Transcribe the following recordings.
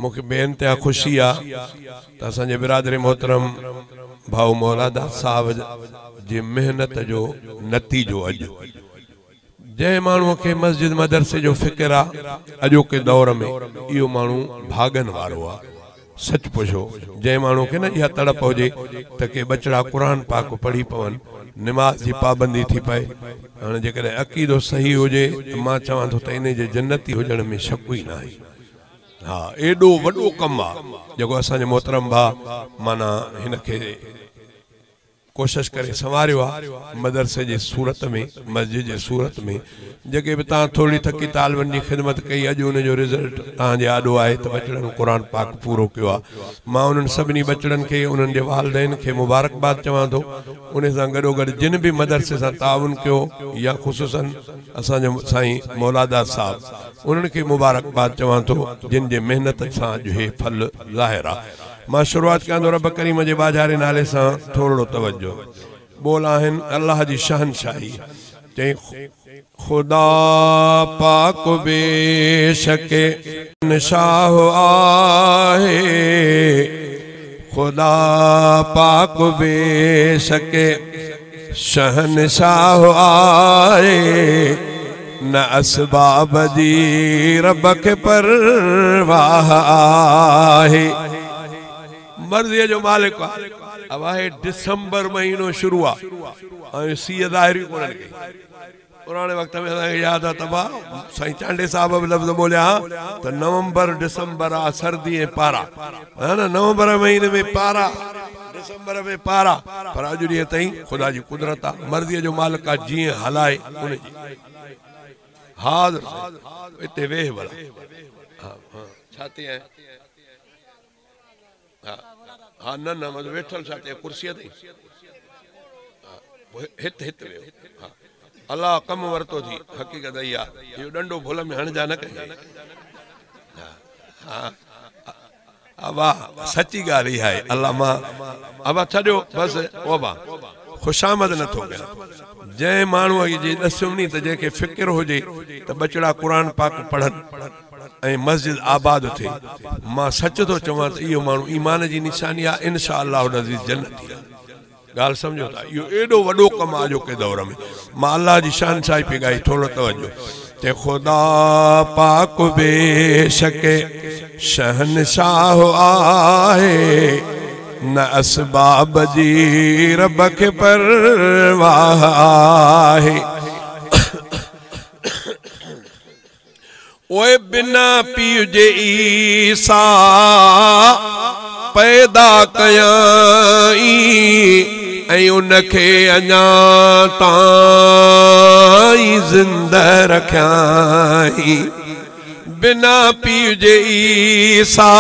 मूंखे बेइंतिहा ख़ुशी आहे त असांजे बिरादरी मोहतरम भाऊ मौलादास साहब जी महिनत जो नतीजो अॼु जंहिं माण्हूअ खे मस्जिद मदरसे जो फ़िक्र आहे अॼोके दौर में इहो माण्हू भाॻनि वारो आहे। सच पुछो जंहिं माण्हूअ खे न इहा तड़प हुजे त के बचड़ा क़ुर पाक पढ़ी पवनि, नमाज़ जी पाबंदी थी पए। हाणे जेकॾहिं अक़ीदो सही हुजे त मां चवां थो त इन जे जन्नती हुजण में शक ई न आहे। हा, एॾो वॾो कमु आहे जेको असांजे मोहतरम भाउ माना हिन खे कोशिश करे संवारियो आहे मदरसे जे सूरत में, मस्जिद जे सूरत में। जेके बि तव्हां थोरी थकी तालबनि जी ख़िदमत कई, अॼु उनजो रिज़ल्ट तव्हांजे आॾो आहे त बचड़नि क़ुर पाक पूरो कयो आहे। मां उन्हनि सभिनी बचड़नि खे, उन्हनि जे वालदैन खे मुबारकबाद चवां थो। उन सां गॾोगॾु जिन बि मदरसे सां ताउन कयो या ख़ुसूसन असांजो साईं मौलादास साहब, उन्हनि खे मुबारकबाद चवां थो जिन जे महिनत सां अॼु हे फल ज़ाहिर आहे। मां शुरूआत कयां थो रब करीम जे बाज़ारे नाले सां। थोरो तवजो ॿोल आहिनि अल्लाह जी शहनशाही। चई खुदा पाक बेशक शाह आहे, खुदा पाक बेशक शहनशाह आहे, न असबाब जी रब खे परवाह आहे। मर्ज़ीअ जो मालिक आहे। अब आहे डिसंबर महीनो शुरू आहे ऐं सीअ ज़ाहिर ई कोन्हनि कई। पुराणे वक़्त में असांखे यादि आहे तबाह साईं चांडे साहब बि लफ़्ज़ ॿोलिया त नवंबर डिसंबर आहे सर्दी ऐं पारा, हा न, नवंबर महीने में पारा, डिसंबर में पारा। पर अॼु ॾींहं ताईं ख़ुदा जी कुदरत आहे, मर्ज़ीअ जो मालिक आहे, जीअं हलाए उनजी। हाज़िर हिते वेह भला। हा हा, छा ते आहे? हा हा, न न, मतलब वेठल छा ते कुर्सीअ ते? हिते हिते वियो। हा, अलाह कमु वरितो थी। हक़ीक़त इहा इहो ॾंडो भुल में हणजा न कयो। हा अबा, सची ॻाल्हि इहा आहे। अलाह मां अबा छॾियो बसि, अबा ख़ुशामद नथो कयां। जंहिं माण्हूअ जे ॾसियुमि नी त जंहिंखे फ़िक्र हुजे त बचड़ा क़ुर पाक पढ़नि ऐं मस्जिद आबाद थिए, मां सच थो चवां त इहो माण्हू ईमान जी निशानी आहे, इनशा अल्लाह अज़ीज़ जन्नती आहे। ॻाल्हि सम्झो था, इहो एॾो वॾो कमु आहे अॼोके दौर में। मां अल्लाह जी शहनशाही पई ॻाई। थोरो तवजो। ते खुदा पाक बेशक शहनशाह आहे, न असबाब जी रब खे परवाह आहे। ओए बिना पीउ जे ईसा पैदा कयाई ऐं उनखे अञा ताईं ज़िंदा रखियाई। बिना पीउ जे ईसा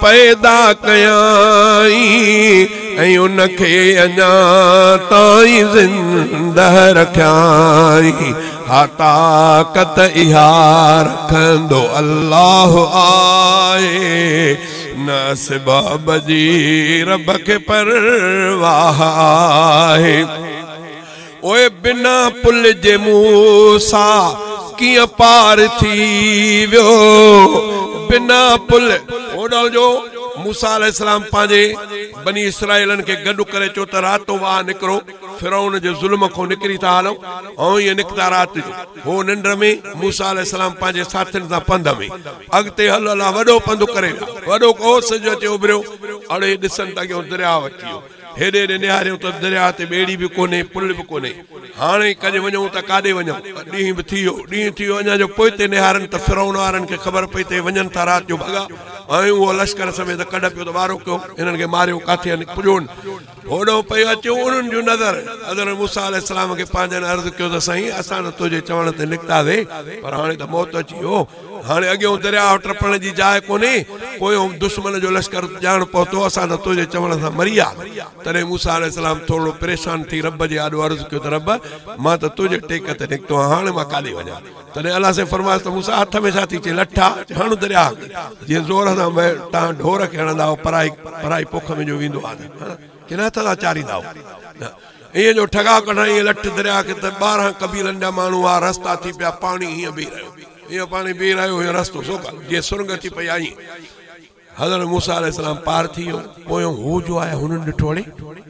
पैदा कयाई ऐं उनखे अञा ताईं ज़िंदा रखियाई। हा ताक़त इहा रखंदो अल्लाह आहे, न असबाब जी रब खे परवाह आहे। ओए बिना पुल जे मूसा कीअं पार थी वियो, बिना पुल होॾां जो मूसा अलैहिस्सलाम पंहिंजे बनी इसराइलनि खे गॾु करे चयो त रातो वाह निकिरो, फिरौन जे ज़ुल्म खां निकिरी था हलूं। ऐं इहे निकिता राति जो, हो निंड में मूसा अलैहिस्सलाम पंहिंजे साथियुनि सां पंध में अॻिते हल अला वॾो पंधु करे विया। वॾो को सॼो अचे उभिरियो, अड़े ॾिसनि था अॻियां दरिया अची वियो। हेॾे हेॾे निहारियूं त दरिया ते ॿेड़ी बि कोन्हे, पुल बि कोन्हे। हाणे कॾहिं वञूं त काॾे वञूं? ॾींहुं बि थी वियो, ॾींहुं थी वियो। अञा जो पोइते निहारनि त फिरौन वारनि खे ख़बर पई त वञनि था राति जो भॻा, ऐं उहो लश्कर समेत कढ पियो त वारो कयो, हिननि खे मारियो, काथे आहिनि पुॼो। होॾो पियो अचे उन्हनि जो नज़र। हज़रत मूसा अलैहिस्सलाम खे पंहिंजनि अर्ज़ु कयो त साईं असां त तुंहिंजे चवण ते निकितासीं, पर हाणे त मौत अची वियो, हाणे अॻियों दरिया टपण जी जाइ कोन्हे, पोयों दुश्मन जो लश्कर ॼाण पहुतो, असां त तुंहिंजे चवण सां मरी विया। तॾहिं मूसा अलैहिस्सलाम थोरो परेशान थी रब जे आॾो अर्ज़ु कयो त रब मां त तुंहिंजे टेक ते निकितो आहियाँ, हाणे मां काॾे वञा? तॾहिं अलाह साईं फरमायो त मूसा हथ में छा थी? चए लठा, हणु दरिया जीअं ज़ोर सां तव्हां ढोर खे हणंदा आहियो, पराई पराई पोख में जो वेंदो आहे की न हथ सां चारींदा आहियो, ईअं जो ठगा कढण ईअं लठ दरिया खे त 12 कबीलनि जा माण्हू हुआ, रस्ता थी पिया, पाणी हीअं बीह रहियो। ائين پاڻي بيهي رهيو هيو رستو سوڪا جيئن سرنگ ٿي پئي آهي ائين. حضرت موسيٰ عليه السلام پار ٿي ويو. پويان هو جو آيا هنن ڏٺو اڙي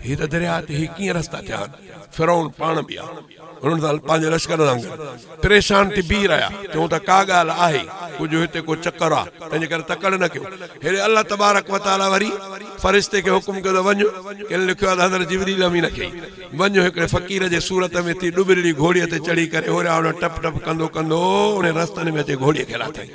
هي ته درياء تي هي ڪيئن رستا ٿيا آهن. فرعون پاڻ به آ هنن سان پنهنجي لشڪر سان گڏ پريشان ٿي بيهي رهيا. چئون ته ڪا ڳالهه آهي ڪجهه هتي ڪو چڪر آ تنهنجي ڪري تڪڙ نه ڪيو. هيڏي الله تبارڪ وتعاليٰ وري فرشتي کي حڪم ڪيو ته وڃ ڪن لکيو آهي ته حضرت جبريل امين کي وڃ هڪڙي فقير جي صورت ۾ ٿي ڏٻرڙي گهوڙي تي چڙهي ڪري هوريان هوريان ٽپ ٽپ ڪندو ڪندو انهي رستن ۾ اچي گهوڙي کي لاٿائين.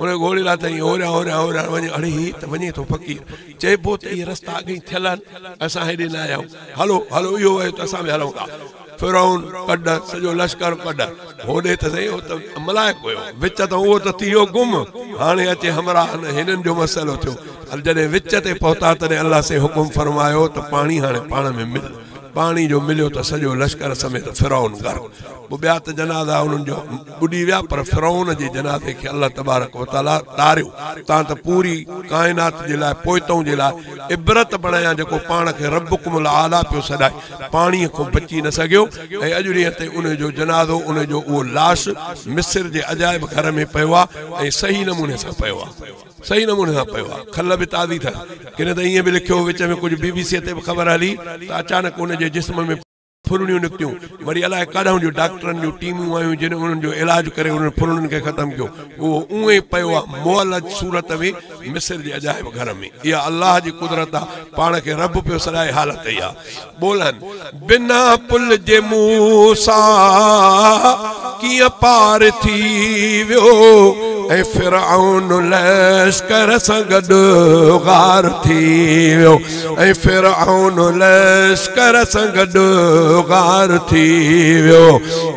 ان گهوڙي لاٿائين هوريان هوريان هوريان وڃي اڙي هي ته وڃي ٿو فقير چئبو ته اهي رستا اڳ ئي ٿيل آهن اسان هيڏي نه آيا آهيون هلو هلو اهو ويو ته اسان به هلون ٿا فرعون ڪڍ سڄو لشڪر ڪڍ هوڏي ته سائين هو ته ملائڪ هيو وچ ته اهو ته ٿي ويو گم هاڻي اچي همراهن هنن جو مسئلو ٿيو جڏهن وچ تي پهتا تڏهن الله سائين حڪم فرمايو ته پاڻي هاڻي پاڻ ۾ مل پاڻي جو مليو ته سڄو لشڪر سميت فرعون غرق. پوء ٻيا ته جنازا انهن جو ٻڏي ويا پر فرعون جي جنازي کي الله تبارڪ و تعاليٰ تاريو تان ته پوري ڪائنات جي لاء پوئتئون جي لاء عبرت بڻايان جيڪو پاڻ کي ربڪم الاعليٰ پيو سڏائي پاڻي کان بچي نه سگهيو ۽ اڄ ڏينهن تائين ان جو جنازو ان جو اهو لاش مصر جي عجائب گهر ۾ پيو آهي ۽ صحيح نموني سان پيو آهي. صحيح نموني سان پيو آ کل به تازي اٿس ڪن ته ائين به لکيو وچ ۾ ڪجهه بي بي سي تي به خبر هلي ته اچانڪ ان جي جسم ۾ ڦرڙيون نڪتيون وري الائي ڪاڏانهن جون ڊاڪٽرن جون ٽيمون آيون جن انهن جو علاج ڪري انهن ڦرڙين کي ختم ڪيو اهو اونئين پيو آ مئل صورت ۾ مصر جي عجائب گهر ۾ اها الله جي قدرت آ پاڻ کي رب پيو سڏائي حالت اها ٻولن بنا پل جي موسيٰ ڪيئن پار ٿي ويو ۽ فرعون لشڪر سان گڏ غار ٿي ويو ۽ فرعون لشڪر سان گڏ غار ٿي ويو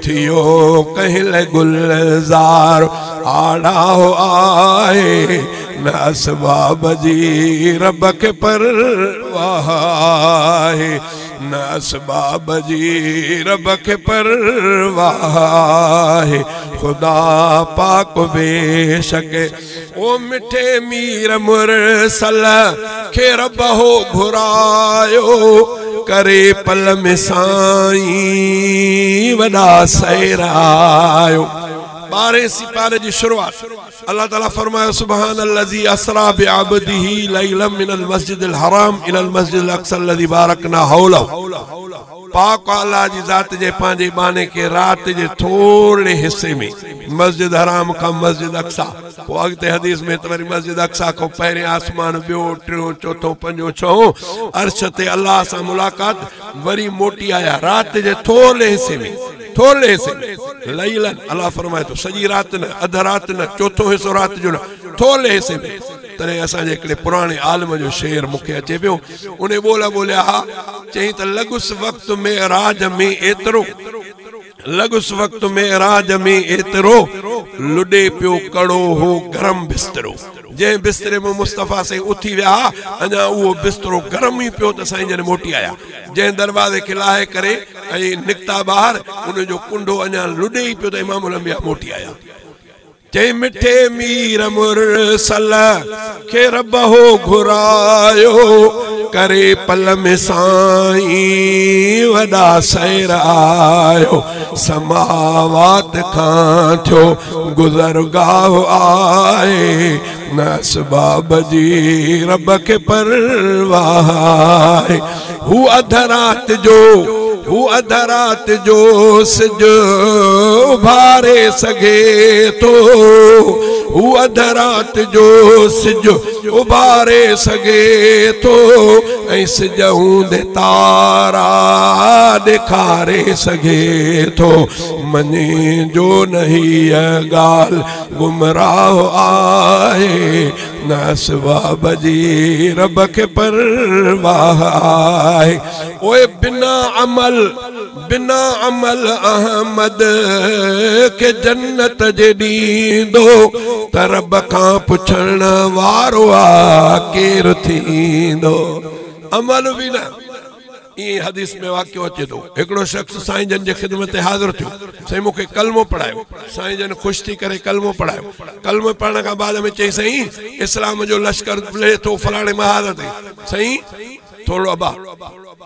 ٿيو ڪنهن لئه گلزار آڙاهه آهي نه اسباب جي رب کي پرواهه آهي نه اسباب جي رب کي پرواهه آهي خدا پاڪ بيشڪ او مٺي مير مرسل کي رب هو گهرايو ڪري پل ۾ سائين وڏا سير آيو. ٻارهين سيپاري جي شروعات الله تعالي فرمايو سبحان الذي اسرا بعبده ليلا من المسجد الحرام الى المسجد الاقصى الذي باركنا حوله پاڪ الله جي ذات جي پنهنجي ٻانهي کي رات جي ٿورڙي حصي ۾ مسجد حرام کان مسجد اقصا پوء اڳتي حديث ۾ ته وري مسجد اقصا کان پهرين آسمان ٻيو ٽيون چوٿون پنجون ڇهون عرش تي الله سان ملاقات وري موٽي آيا رات جي ٿورڙي حصي ۾ ٿورڙي حصي ۾، ليلا، الله فرمائي ٿو، سڄي رات نه، اڌ رات نه، چوٿون حصو رات جو نه، ٿورڙي حصي ۾. تڏهن اسان جي هڪڙي پراڻي عالم جو شعر مون کي اچي پيو، انهي ٻول ٻوليا ها، چيائين ته لڳس وقت معراج ۾ ايترو، لڳس وقت معراج ۾ ايترو، لڏي پيو ڪڙو هو گرم بسترو. جنهن بستري مان مصطفيٰ سائين اٿي ويا ها، اڃا اهو بسترو گرم ئي پيو ته سائين جن موٽي آيا. جنهن دروازي کي لاهي ڪري ۽ نڪتا ٻاهر، ان جو ڪنڍو اڃا لڏي ئي پيو ته امام الانبياء موٽي آيا. چئي مٺي مير مرسل کي رب هو گهرايو، ڪري پل ۾ سائين وڏا سير آيو. سماوات کان ٿيو گذرگاهه آهي، نه اسباب جي رب کي پرواهه آهي. هو اڌ رات جو، هو اڌ رات جو سج اڀاري سگهي ٿو، هو اڌ رات جو سج اڀاري سگهي ٿو ۽ سج هوندي تارا ڏيکاري سگهي ٿو. مڃي جو نه هيء ڳالهه گمراهه آهي، نه اسباب جي رب کي پرواهه آهي. اوء بنا عمل، بنا عمل احمد کي جنت جي ڏيندو ته رب کان پڇڻ وارو آ ڪير ٿيندو. عمل به نه. ائين حديث ۾ واقعو اچي ٿو، هڪڙو شخص سائين جن جي خدمت تي حاضر ٿيو، سائين مون کي ڪلمو پڙهايو، سائين جن خوش ٿي ڪري ڪلمو پڙهايو، ڪلمو پڙهڻ کان بعد ۾ چئي سائين اسلام جو لشڪر لهي ٿو فلاڻي محاذ تي، سائين ٿورڙو ابا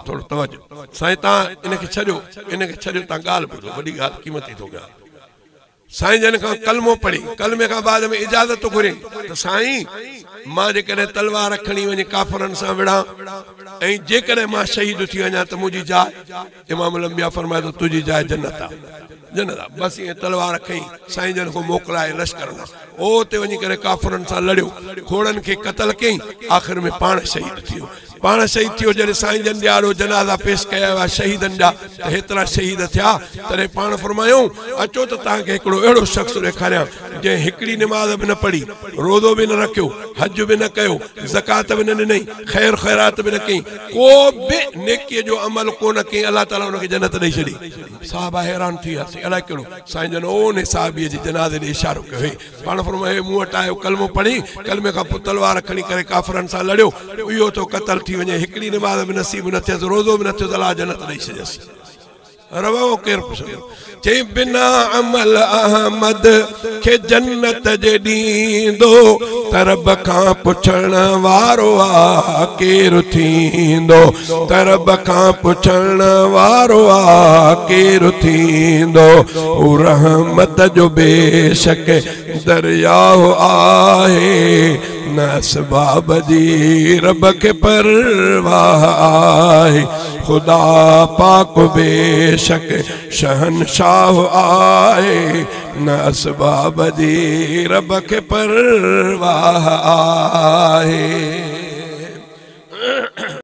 ٿورڙو توجه، سائين تان ان کي ڇڏيو، ان کي ڇڏيو تان ڳالهه ٻڌو، وڏي ڳالهه قيمتي ٿو ڪيان. سائين جن کان ڪلمو پڙهي، ڪلمي کان بعد ۾ اجازت گهري ته سائين مان جيڪڏهن تلوار کڻي وڃي ڪافرن سان وڙهان ۽ جيڪڏهن مان شهيد ٿي وڃان ته منهنجي جاء؟ امام الانبياء فرمايو ته تنهنجي جاء جنت آ، جنت آ. بس ائين تلوار کنئي سائين جن کان موڪلائي لشڪر سان اتي وڃي ڪري ڪافرن سان لڙيو، کوڙن کي قتل ڪيائين، آخر ۾ پاڻ شهيد ٿي ويو. پاڻ شهيد ٿيو، جڏهن سائين جن جي آڏو جنازا پيش ڪيا ويا شهيدن جا ته هيترا شهيد ٿيا، تڏهن پاڻ فرمايائون، اچو ته توهان کي هڪڙو اهڙو شخص ڏيکاريان، جنهن هڪڙي نماز به نه پڙهي، روزو به نه رکيو، حج به نه ڪيو، زڪوات به نه ڏنائين، خير خيرات به نه ڪئي، ڪو به نيڪيء جو عمل ڪونه ڪيائين، الله تعاليٰ ان کي جنت ڏئي ڇڏي. صحابه حيران ٿي ويا، سائين الائي ڪهڙو؟ سائين جن انهي صحابيء جي جنازي ڏي اشارو ڪيو، هي. پاڻ فرمايو، مون وٽ آيو، ڪلمو پڙهي، ڪلمي کان پوء تلوار کڻي ڪري ڪافرن سان لڙيو، اهو ٿو قتل ٿي وڃي، هڪڙي نماز به نصيب نه ٿيس، روزو به نه ٿيس، الله جنت ڏئي ڇڏيس. رواه ڪير پڇندو؟ چئي بنا عمل احمد کي جنت جي ڏيندو ته رب کان پڇڻ وارو آ ڪير ٿيندو، ته رب کان پڇڻ وارو آ ڪير ٿيندو، هو رحمت جو بيشڪ درياء آهي، نه اسباب جي رب کي پرواهه آهي، خدا پاڪ بيشڪ شهنشاهه آهي، نه اسباب جي رب کي پرواهه آهي.